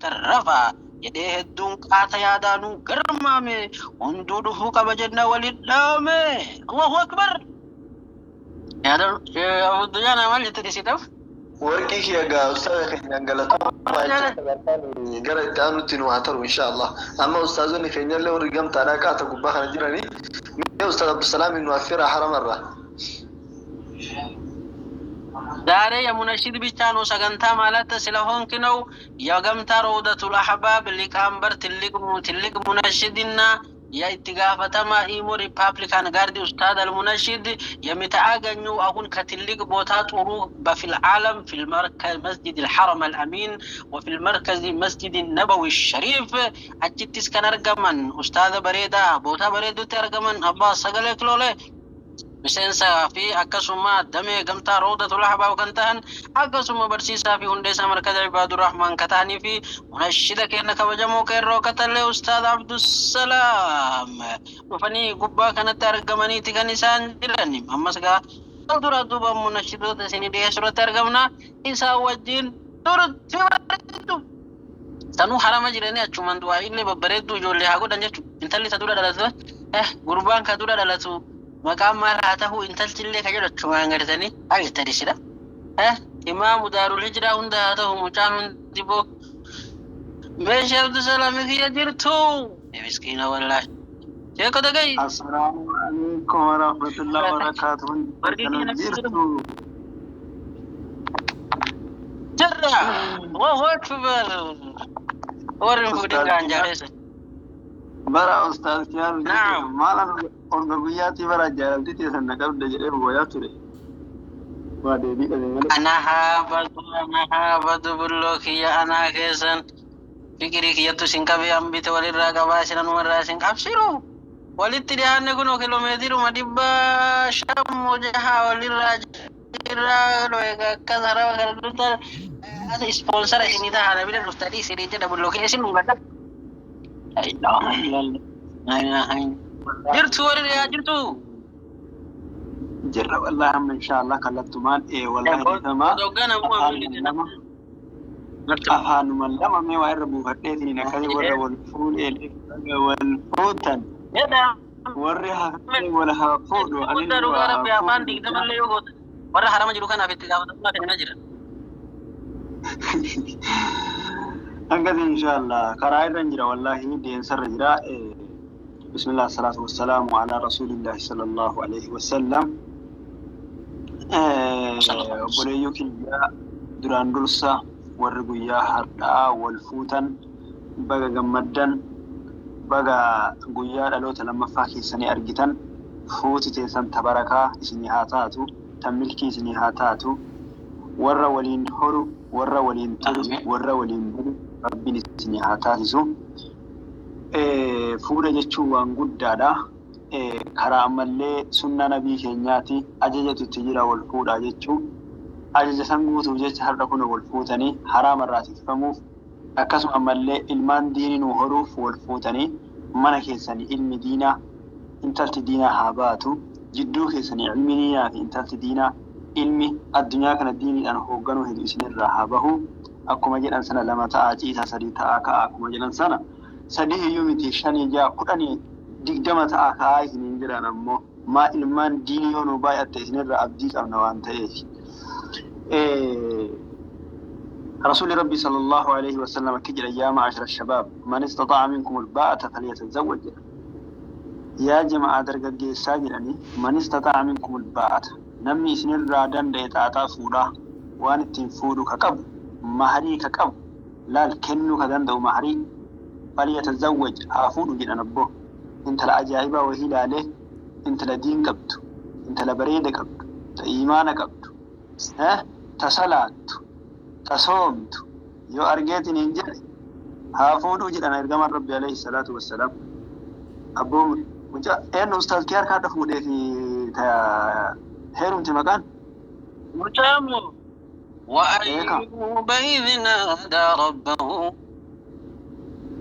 Rafa jedhee hedduun qaata yaadaanuu garmaame, hunduu dhufuu qaba jenna waliin dhaame. Allahu akbar. Yaada Abuddujaana maal jette dhisiidhaaf? Warqii kiyya gaa ustaaza keenyaan galatoomaa jecha sagantaan gara itti aanutti nu haa taru insha Allah. Amma ustaazonni keenyallee warri gamtaadhaa qaata gubbaa kana jiranii, mee Ustaaz Abdusalaam nu affeeraa haramarraa. ዛሬ የሙነሺድ ብቻ ነው ሰገንታ ማለት ስለሆንክ ነው። የገምታ ረውደቱል አህባብ ሊቀመንበር ትልቅ ሙነሺድና የኢtti gaafatamaa ኢሞ ሪፐብሊካን ጋርድ ኡስታዝ አልሙነሺድ የምታገኙ አሁን ከትልቅ ቦታ ጥሩ በፊል ዓለም ፊል መርከዝ መስጂድ الحرم الأمين وفي المركز مسجد النبوي الشريف achittis kan argaman ustaaza bareedaa boota bareedutti argaman abbaa sagalee kiloolee miseensa fi akkasuma damee gamtaa Rawdatul Ahbaab kan ta'an, akkasuma barsiisaa fi hundeessaa markaza Ibaadurrahmaan kan ta'anii fi munashida keenya kabajamoo qeerroo qaxallee Ustaaz Abdussalaam dhufanii gubbaa kanatti argamaniiti kan isaan jiran. Ammas gaa dura duuba munashidoota isinii dhiyeessuu irratti argamna. Isaan wajjin turti bareeddu. Sanuu harama jiranii achumaan du'aa illee babbareedduu ijoollee haa godhan jechuudha. Intalli isa dura dhalatu, gurbaan ka dura dhalatu maqaan maal haa ta'u, intalti illee ka jedhu achumaan gartanii agartanisidha. Imaamu Daarul Hijiraa hunda haa ta'u mucaan hundi boo. Meeshaa Abdusalaam kiyya jirtu. Miskiina wallaahi. Sheeko Dagay. Assalaamu alaikum warahmatullahi wabarakatuh. Warqii kiyya natti Jirtu. Jirra. Allahu akbar. Warri hin fuudhin kaan jaareessa. Bara Ustaaz Kiyaaru. Naam. Maal orga guyyaatii bara jaalalti teessan na qabda jedhee booyaa ture. Waa deebii dhabe malee. Ana haa badu, ana haa badu, bulloo kiyya anaa keessan fikirii kiyyattu isin qabee hambite walirraa qabaa isin anumarraa isin qabsiru. Walitti dhiyaanne kunoo kiloomeetiruma 506 walirraa jirra. Akkas harama kana dhuftan ispoonsara isinii ta'a, na bira dhuftanii isinii jedha, bulloo kiyya isin dhungadha. Jirtu warri dhiyaa jirtu. Jirra wallahi, amma inshaallah kallattumaan wallahi dhiifamaa. Hoggan ammoo Afaanuma lama mee waa irra buufadheetiin akkasii warra wal fuudhee wal fuutan warri hafee wal haa fuudhu. Guddaa anillee dhugaa waa rabbi haa afaan fuudhu. 20llee yoo goote warra harama jiru kanaaf itti gaafatamummaa kennaa jira. Akkas inshaallah karaa irra jira, wallahi deemsarra jira. Bismillah, salaatu wassalaamu ala rasuulillahi sallallahu alaihi wasallam. Obboleeyyuu kiyya, duraan dursa warri guyyaa har'aa wal fuutan baga gammaddan, baga guyyaa dhaloota lammaffaa keessanii argitan. Fuuti teessan tabarakaa isinii haa taatu, tan milkii isinii haa taatu, warra waliin horu, warra waliin turu, warra waliin bulu rabbiin isinii haa taasisu. Fuudha jechuun waan guddaadha. Karaa ammallee sunnaa nabii keenyaati, ajajatu itti jira wal fuudhaa jechuu. Ajaja san guutuuf jecha har'a kun wal fuutanii haraama irraa tikfamuuf, akkasuma ammallee ilmaan diinii nuu horuuf wal fuutanii mana keessanii ilmi diinaa, intalti diinaa haa baatu. Jidduu keessanii ilmi diinaa fi intalti diinaa, ilmi addunyaa kana diiniidhaan hoogganuu hedu isinirraa haa bahu. Akkuma jedhan sana lama ta'aa ciisaa, sadii ta'aa ka'aa, akkuma jedhan sana sadii iyyuu miti, shanii, ja'a, 10, 20 ta'aa ka'aa isiniin jedhan. Ammoo maa ilmaan diinii yoo nuu baay'atte isinirraa abdii qabna waan ta'eef. رسول ربي صلى الله عليه وسلم كجر: يا معشر الشباب، من استطاع منكم الباءة فليتزوج. يا جماعة dargaggeessaa jedhanii، من استطاع منكم الباءة، namni isinirraa danda'e xaaxaa fuudhaa waan ittiin fuudhu ka qabu, maharii ka qabu, laal kennuu ka danda'u maharii, فليتزوج haa fuudhu jedhan. Abboo intala ajaa'ibaa wahii ilaalee, intala diin qabdu, intala bareeda qabdu, ta iimaana qabdu, ta salaattu, ta soomtu yoo argeetiin hin jedhe haa fuudhuu jedhan ergamaan rabbi alayhi salaatu wassalaam. Abboo mucaa eenyu ustaaz kee harkaa fuudhee fi ta heerumte maqaan? Mucaamu وأيوب إذ نادى ربه.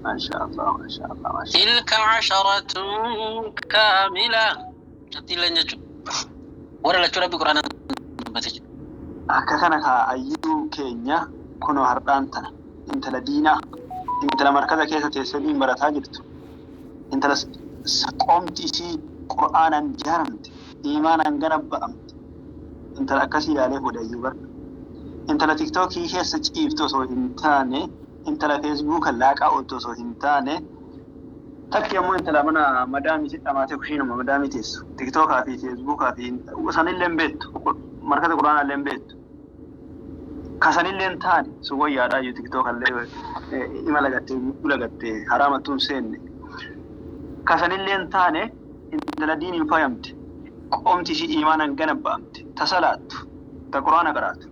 Maasha Allah, maasha Allah, maasha. تلك عشرة كاملة Jattiileen jechuudha. Warra lachuu rabbi quraana dubbate jechuudha. Akka kana kaa ayyuu keenya kunoo hardhaan tana intala diinaa Intala markaza keessa teessee diin barataa jirtu. Intala qomti isii Qur'aanaan jaaramte, iimaanaan ganabba'amte. Intala akkasii ilaalee fuudhe ayyuu bar. Intala tiktookii keessa ciiftu osoo hin taane, intala feesbuuka laaqaa ooltu osoo hin taane, takki ammoo intala mana madaamii si dhamaatee kushiinuma madaamii teessu. Tiktookaa fi feesbuukaa fi sanillee hin beektu. Markaza Qur'aanaallee hin beektu. Kasanillee hin taane sun wayyaadhaa iyyuu tiktookallee ima lagattee lagattee haraamattuu hin seenne. Kasanillee hin taane intala diiniin faayamte, qomti isii iimaanaan ganabba'amte, ta salaattu, ta Qur'aana qaraatu.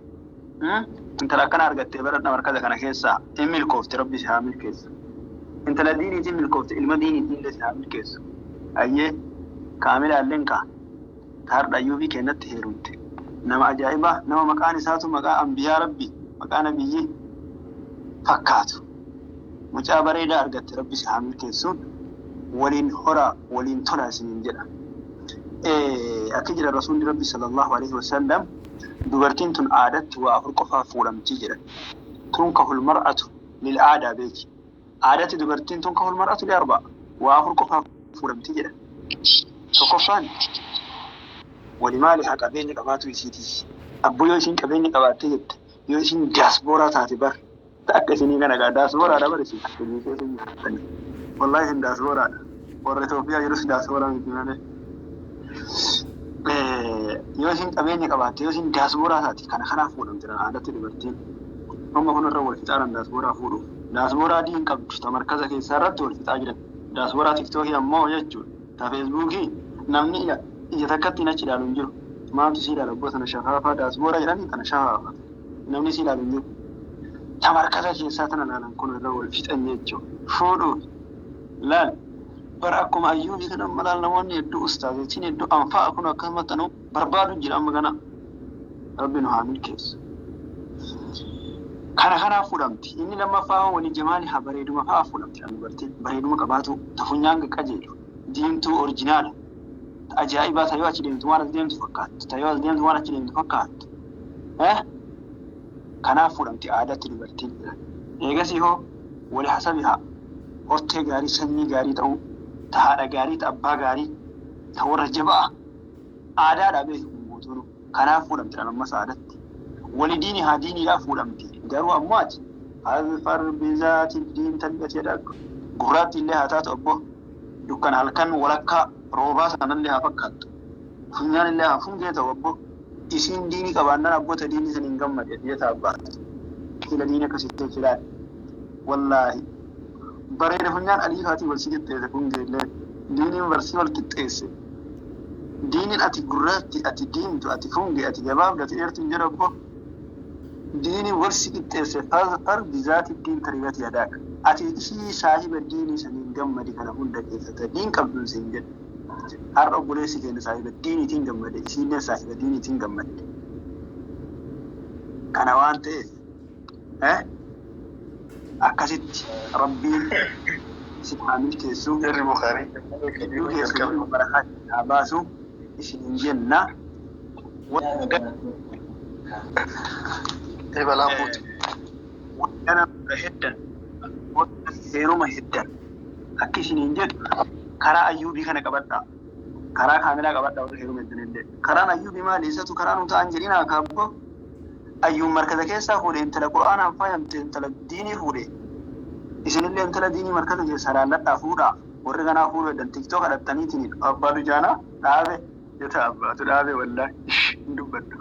Intala akkana argattee baradha markaza kana keessaa hin milkoofte, Rabbi si haa milkeessu. Intala diiniitiin milkoofte, ilma diiniitiin illee si haa milkeessu. Ayyee kaamilaalleen kaa ta har'a Ayyuubii kennatti heerumte. Nama ajaa'ibaa, nama maqaan isaatu maqaa ambiyaa Rabbi, maqaa nabiyyi fakkaatu. Mucaa bareedaa argatte, Rabbi si haa milkeessu. Waliin horaa, waliin tolaa isiniin jedha. Akka jedhan Rasuulli Rabbi sallallahu alaihi wasallam, dubartiin tun aadatti waa afur qofaaf fuudhamti jedhan. Tunkahul mar'atu lil aadaa beeki. Aadatti dubartiin tunkahul mar'atu li arba'a. Waa afur qofaaf fuudhamti jedhan. Tokkoffaan walimaalihaa, qabeenya qabaatu isiitii. Abbo, yoo isin qabeenya qabaattee jette, yoo isin diyaaspooraa taate bar, akka isinii kana gaa diyaaspooraadha bar isin biyya keessa jirtani. Wallahi isin diyaaspooraadha. Warra Itoophiyaa jirus diyaaspooraa miti malee. Yoo isin qabeenya qabaatte, yoo isin diyaaspooraa taate, kana kanaaf fuudhamte aadatti dubartiin. Amma kun irra wal fixaaran diyaaspooraa fuudhuuf. Diyaaspooraa adii hin qabdu, ta markaza keessaa irratti wal fixaa jiran. Diyaaspooraa tiktookii ammoo jechuudha. Ta feesbuukii namni ija takkatti achi ilaalu hin jiru. Maaltu si ilaala obbo, tana shafaafaa diyaaspooraa jedhanii tana shafaafa. Namni si ilaalu hin jiru. Ta markaza keessaa tana ilaalan kun irra wal fixan jechuudha. Fuudhuuf. Laal. Bara akkuma Ayyuubii kana amma laal, namoonni hedduu, ustaazotiin hedduu anfaa kun akkasumatti anuu barbaadu jira amma kana. Rabbi nu haa milkeessu. Kana kanaaf fuudhamti. Inni lammaffaa walii jamaali haa, bareeduma fa'aa fuudhamti dubartiin. Bareeduma qabaatu, ta funyaan qajeelu, diimtuu original, ta ajaa'ibaa, ta yoo achi deemtu waan as deemtu fakkaattu, ta yoo as deemtu waan achi deemtu fakkaattu. Kanaaf fuudhamti aadaatti dubartiin. Eegasii hoo wali hasabi haa, hortee gaarii, sanyii gaarii ta'uu, ta haadha gaarii, ta abbaa gaarii, ta warra jabaa aadaadhaa beeku kun guutuun. Kanaaf fuudhamti ammas aadatti. Wali diini haa, diiniidhaaf fuudhamti. Garuu ammoo ati fazfar bizaati diin tabbati jedha, gurraatti illee haa taatu obbo, dukkana halkan walakkaa roobaa sanallee haa fakkaattu, funyaan illee haa fungee ta'u obbo, isiin diinii qabaannaan abboota diinii san hin gammade jeta abbaatu. Sila diinii akkasii tolche laal. Wallaahi bareeda, funyaan aliifaatii wal si qixxeesse, fungee illee diiniin barsii wal qixxeesse. Diiniin ati gurraatti, ati diimtu, ati fungee, ati gabaabdu, ati dheertu hin jedhu obbo. Diiniin wal si qixxeesse. Fazfar bizaati diin taribati yadaak. Ati isii saahiba diinii saniin gammadi, kana hunda keessatti diin qabduun siin jedhu. Har'a obboleessi keenya saahiba diiniitiin gammade, isiillee saahiba diiniitiin gammadde. Kana waan ta'eef akkasitti Rabbiin isin haa milkeessu. Jarri Bukaarii Hedduu keessan barakaa haa baasu isiniin jenna. Balaan buute. Wagana heddan, heeruma heddan, akka isiniin jedhu karaa Ayyuubii kana qabadhaa. Karaa kaamilaa qabadhaa warra heeruma heddan illee. Karaan Ayyuubii maali? Isatu karaa nu ta'an jedhinaa kaabbo. Ayyuun markaza keessaa fuudhe, intala Qur'aanaan faayamte, intala diinii fuudhe. Isinillee intala diinii markaza keessaa laalladhaa fuudhaa. Warri kanaa fuudhu heddan tiktook kadhattaniitiin abbaa dujaanaa dhaabe. Jeta abbaatu dhaabe, wallaahi hin dubbadhu.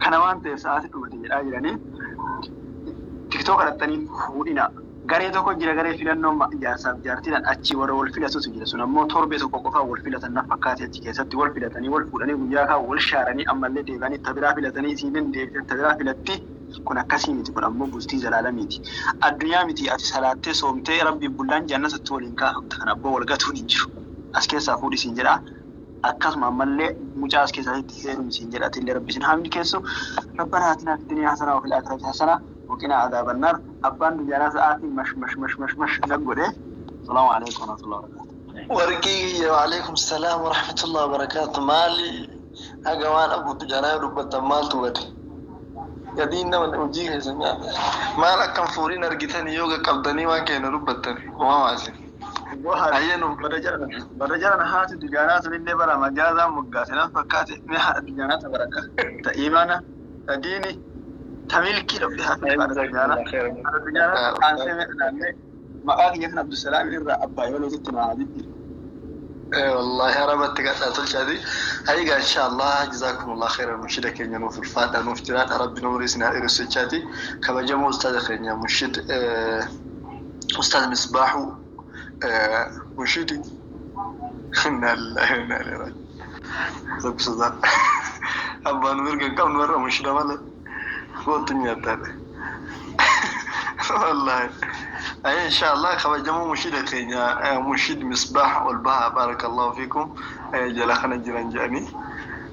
Kana waan ta'eef sa'aati dhumate jedhaa jiranii tiktook kadhattanii fuudhina. Garee tokko jira, garee filannoo jaarsaaf jaartiidhaan achii warra wal filatutu jira. Sun ammoo torbee tokko qofaa wal filatan na fakkaate, achi keessatti wal filatanii, wal fuudhanii, guyyaa kaan wal shaaranii, ammallee deebi'anii tabiraa filatanii, isiilleen deebitee tabiraa filatti. Kun akkasii miti, kun ammoo bultii zalaalamiiti. Addunyaa miti, ati salaattee soomtee Rabbiin bullaan jannatatti waliin kaafamta. Kan abboo wal gatuun hin jiru. As keessaa fuudhisiin jedha. Akkasuma ammallee mucaa as keessatti heerumsiin jedha. Atillee Rabbi isin haa milkeessu. Rabbana atinaa fid dunyaa hasanaa wa fil aakhirati hasanaa wa qinaa adaaban naar. Abbaan duyyaanaa sa'aatii mash mash mash mash mash nag godhe. Salaamu alaikum warahmatullahi wabarakatuh. Warqii kiyya, waalaikum salaam warahmatullahi wabarakaatu. Maali haga waan abu dujaanaa dubbattan maaltu bade? Gadiin nama hojii keessa nyaata. Maal akkam fuuriin argitanii yoo qaqqabdanii waan keenya dubbattan uumamaa isin. Ayyee nuuf Bara jaran haati dujaanaa sunillee bara majaazaan moggaase nan fakkaate mee haadha dujaanaa ta baraka ta imaana ta diini ta milkii dhobe haadha dujaanaa. Haadha dujaanaa aansee mee ilaallee maqaa kiyya kan Abdusalaam irraa abbaa yoo leetitti naa jijjiire. Wallahi harabatti gadhaa tolchaati. Hayigaa inshallah, jazakumullah khairan. Munshida keenya nuuf ulfaadha, nuuf jiraadha, rabbi umurii isin haa dheeressu jechaati. Kabajamoo ustaaza keenya munshid ustaaz Misbaahu munshidi, inna lillahi wa inna ilaihi raaji'uun. Rabbi sodaadha. Abbaan mirga hin qabnu warra munshida malee kootu nyaattaadha. Wallahi. Ay inshallah, kabajamoo munshida keenya munshid Misbaah ol baha, barakallahu fikum. Jala kana jiran jedhanii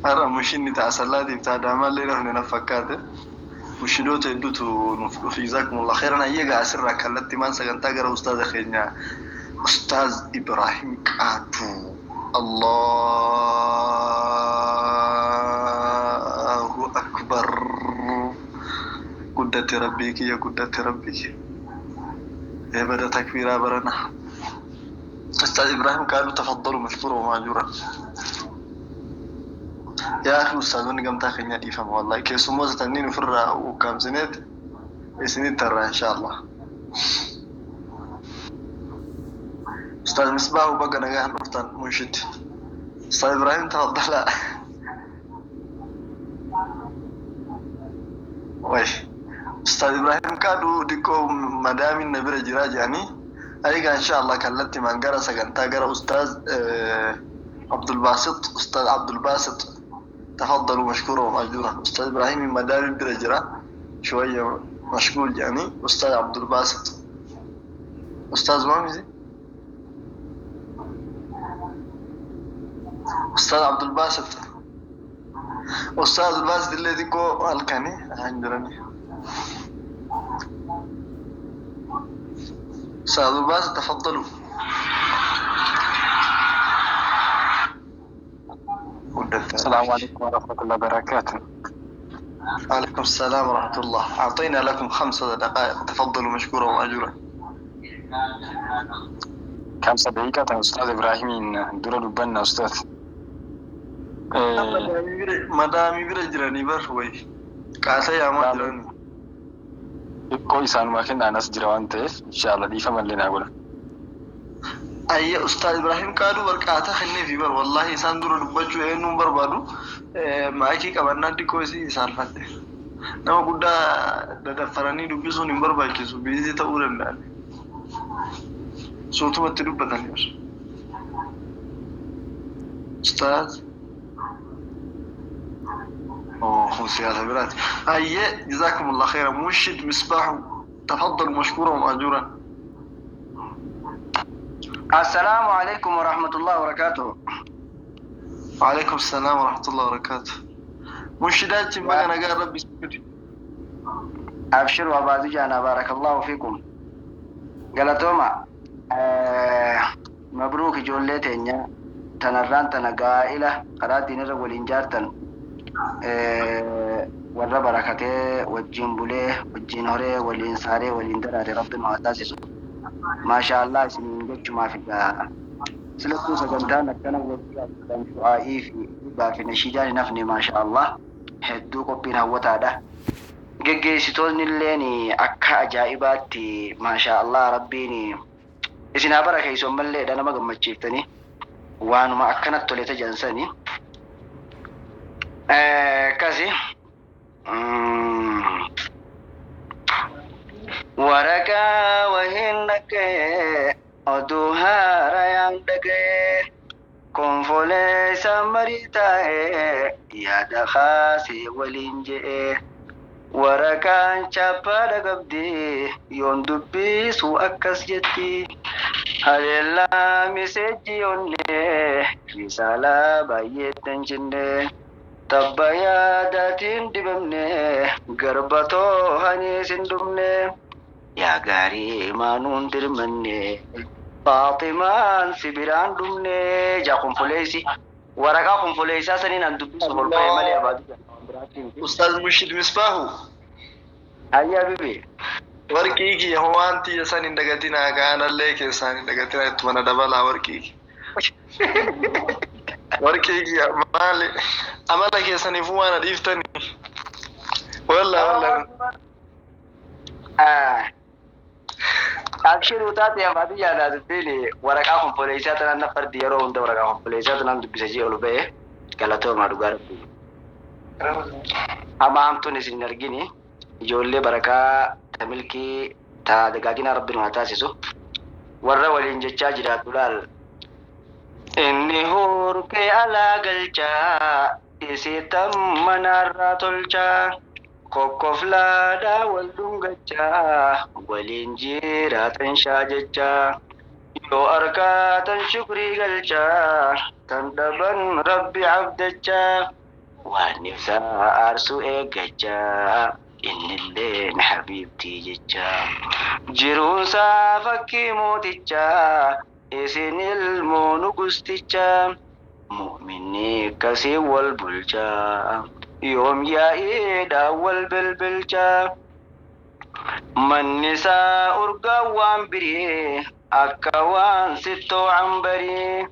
har'a munshidni ta'a sallaatiif ta'a daamallee dhufne na fakkaate. Munshidoota hedduutu nuuf dhufe, jazakumullah khairan. Ayyagaa asirraa kallattii maan sagantaa gara ustaaza keenya Ustaaz Ibrahim Qaaduu. Allahu akbar, guddate rabbii kiyya, guddate rabbii kiyya. Eebada takbiiraa barana. Ustaaz Ibrahim Qaaduu, tafaddalu mashkuura wa maajura. Yaa akhi, ustaazonni gamtaa keenya, dhiifama wallahi, keessummoota tanniin ofirraa ukkaamsineet isinitti tarraa insha Allah. Ustaaz Misbaahu, baga nagaan dhuftan munshid. Ustaaz Ibrahim, tafaddala. Way. Ustaaz Ibrahim Qaaduu diqqoo madaamin na bira jiraa jedhanii. Egaa insha Allah kallattii maan gara sagantaa gara Ustaaz Abdulbaasit. Ustaaz Abdulbaasit, تفضلوا مشكورا ومأجورا. أستاذ إبراهيم مدام bira jira شوية مشغول يعني. أستاذ عبد الباسط، أستاذ مامزي، أستاذ عبد الباسط، أستاذ الباسط اللي ديكو الكاني عندرني. أستاذ عبد الباسط، تفضلوا. السلام عليكم ورحمة الله وبركاته. عليكم السلام ورحمة الله. أعطينا لكم 5 دقائق، تفضلوا مشكورا ومأجورا. 5 دقيقة أستاذ إبراهيم dura dubbanna أستاذ. Madaamii bira jiranii bar way qaasa yaamaa jiranii. Xiqqoo isaanumaa kennaan as jira waan ta'eef inshaAllah dhiifama illee naa godha. Ayya, Ustaaz Ibrahim Qaaduu barqaata kenneefi bar, wallahi isaan dura dubbachuu eenyuun barbaadu maayikii qabannaa xiqqoo isii saalfadhe. Nama guddaa dadaffaranii dubbisuun hin barbaachisu, busy ta'uu danda'an. Suutumatti dubbatanii bar. Ustaaz. Oh, siyaasa biraati. Ayyee, jazakumullah khairan. Munshid Misbaahu, تفضل مشكورا ومأجورا. السلام عليكم ورحمة الله وبركاته. وعليكم السلام ورحمة الله وبركاته. منشدات baga nagaa rabbi sitti. أبشروا أبا بارك الله فيكم. Galatooma مبروك ijoollee teenya tanarraan tana gaa'ila karaa diinirra waliin jaartan, warra barakatee wajjin bulee wajjin horee waliin saaree waliin daraare rabbi nu haa taasisu. Maashaa Allah isiniin jechumaaf egaa silattuu sagantaan akkana wajjin du'aa'ii fi dhiibbaa fi nashiidaan hin hafne, maashaa Allah, hedduu qophiin hawwataadha. Geggeessitoonni illeen akka ajaa'ibaatti, maashaa Allah, rabbiin isin haa barakeessu, ammalleedha nama gammachiiftanii waanuma akkanatti tole tajansanii. Akkasi. Waraqaa wahiin dhaga'ee oduu haarayaan dhaga'ee konfoleessa marii taa'ee yaada kaasee waliin je'ee waraqaan chaappaadha qabdi yoon dubbisu akkas jetti: haleellaa miseejji onnee risaalaa baay'eettan jennee tabba yaadaatiin dibamne garba toohaniis hin dhumne yaa gaarii maanuun dirmanne Faaximaan si biraan dhumne jaa konfoleessi waraqaa konfoleessaa saniin an dubbisu ol ba'e malee abaadu. Ustaaz Mushid Misbaahu. Hayya bibi. Warqii kiyya waan tiyya san hin dagatinaa, kaanallee keessaan hin dagatinaa, ittuma na dabalaa warqii kiyya. Warqii kiyya maali amala keessaniifuu waan adiiftanii. Wallaa wallaa. Abshiruu taate afaati yaadaa dubbiin waraqaa konfoleessaa tanaan na fardi yeroo hunda waraqaa konfoleessaa tanaan dubbisa jee ol ba'e galatoomaa dhugaa rabbi. Hama hamtuun isin hin argini, ijoollee barakaa ta milkii ta dagaaginaa rabbi nu haa taasisu. Warra waliin jechaa jiraatu laal. Inni hurkee alaa galchaa, isiitan manaarraa tolchaa, kokkoflaadhaa wal dhungachaa, waliin jiraatan shaajechaa, yoo argaatan shukrii galchaa, tan dhaban rabbi abdachaa, waan ibsaa aarsuu eeggachaa, innilleen habiibtii jechaa, jiruunsaa fakkii mootichaa, isin ilmoo nugustichaa, mu'minni akkasii wal bulchaa, yoom yaa'iidhaan wal bilbilchaa. Manni isaa urgaa waan birii akka waan sittoo cambarii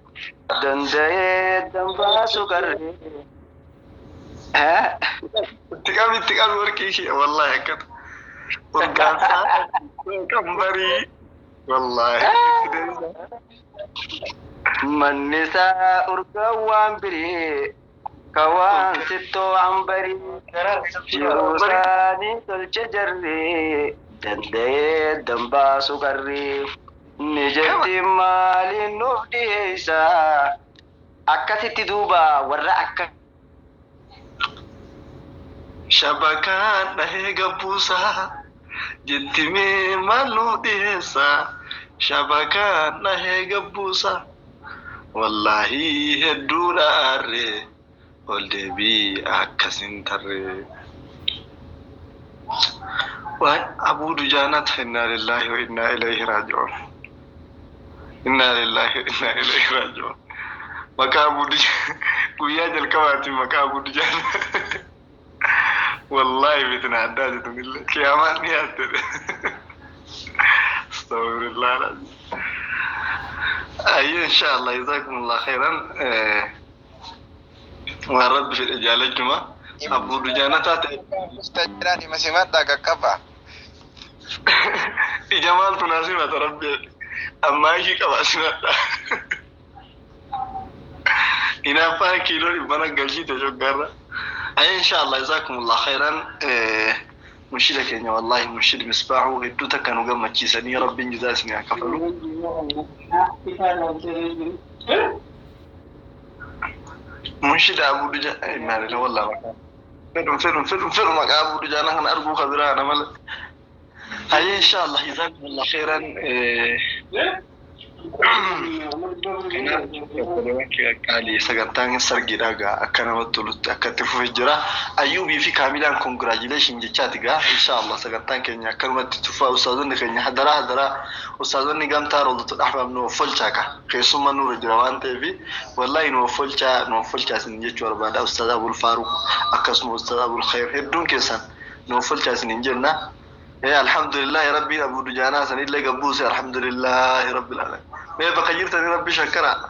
danda'ee dambaasu qarree. Itti qabi, itti qabi warqii kiyya, wallaahi akkata. Urgaan isaa qambarii wallaahi. Manni isaa urgaa waan birii akka waan sittoo cambarii, jiruu isaanii tolche jarri danda'ee dambaasu qarree. Ni jetti maaliin nuuf dhiyeessa akkasitti duuba warra akka. Shabakaan dhahee gabbuusaa jetti mee maal nuuf dhiyeessa, shabakaan dhahee gabbuusaa, wallaahi hedduudha aarree ol deebii akkasin tarree. Waay Abuu Dujaanat, innaa lillaahi wa innaa ilayhi raaji'uun. Innaa lillaahi wa innaa ilayhi raaji'uun. Maqaa Abuu Dujaanat guyyaa jalqabaatiin maqaa Abuu Dujaanat. Wallaahi fitina addaa jedhunillee qiyaamaan dhiyaatte. Astaghfirullah alazim. Ayyee, inshallah, jazakumullah khairan. Waan rabbi fedhe jaalachuma. Abuu Dujaanataa ta'e. Tajiraan hima simadhaa qaqqaba. Ija maaltu naa simata rabbi ammaa ishii qaba simadha. Hinaaffaan kiiloo 100 galchite shoggarra. Ayyee, inshallah, jazakumullah khairan. Munshida keenya, wallahi munshid Misbaahu hedduu takka nu gammachiisanii, rabbiin jazaa isinii haa kafalu. Munshida Abuu Dujaana, innaa lillahi, wallahi maqaa fedhun fedhun fedhun fedhu maqaa Abuu Dujaana kana arguu ka biraa ana malee. Ayyee, inshallah, jazakumullah khairan. Kanaaf obboleewwan kee qaqqaalii, sagantaan sargiidha gaa akka namatti tolutti akka itti fufee jira. Ayyuubii fi Kaamilaan congratulation jechaati gaa, inshallah sagantaan keenya akkanumatti tufaa. Ustaazonni keenya, hadaraa hadaraa, ustaazonni gamtaa Rawdatul Ahbaab nu offolchaa ka keessummaa nurra jira waan ta'eef, wallahi nu offolchaa, nu offolchaa isin jechuu barbaada. Ustaaz Abul Faaruq akkasuma Ustaaz Abul Khair hedduun keessan nu offolchaa isinin jenna. Alhamdulillahi, rabbiin Abu Dujaanaa sanillee gabbuuse, alhamdulillahi rabbil alamin. Mee bakka jirtanii rabbi shakkara.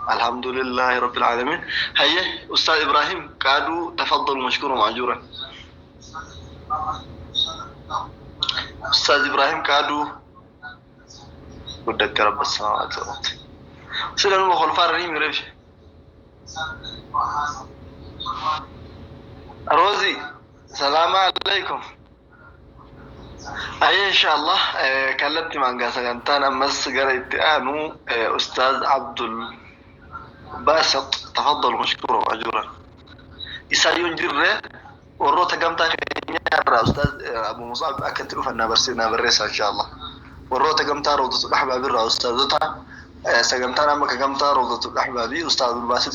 Alhamdulillahi rabbil alamin. Hayye, Ustaaz Ibrahim Qaaduu, tafaddalu mashkuura maajuuran. Ustaaz Ibrahim Qaaduu, guddatte rabbi samaawaati wal ardi. Sila numa kolfaarra ni mireef. Rozi, salaamu alaikum. Ayyee, inshallah, kallattii maangaa sagantaan ammas gara itti aanu Ustaaz Abdul Baasat, tafaddalu mashkuura maajuuran. Isaayyuu hin jirre, warroota gamtaa keenya irraa Ustaaz Abu Musab akka itti dhufan naa barreessa inshallah. Warroota gamtaa Rawdatul Ahbaab irraa ustaazota, sagantaan amma ka gamtaa Rawdatul Ahbaabi Ustaaz Abdul Baasit.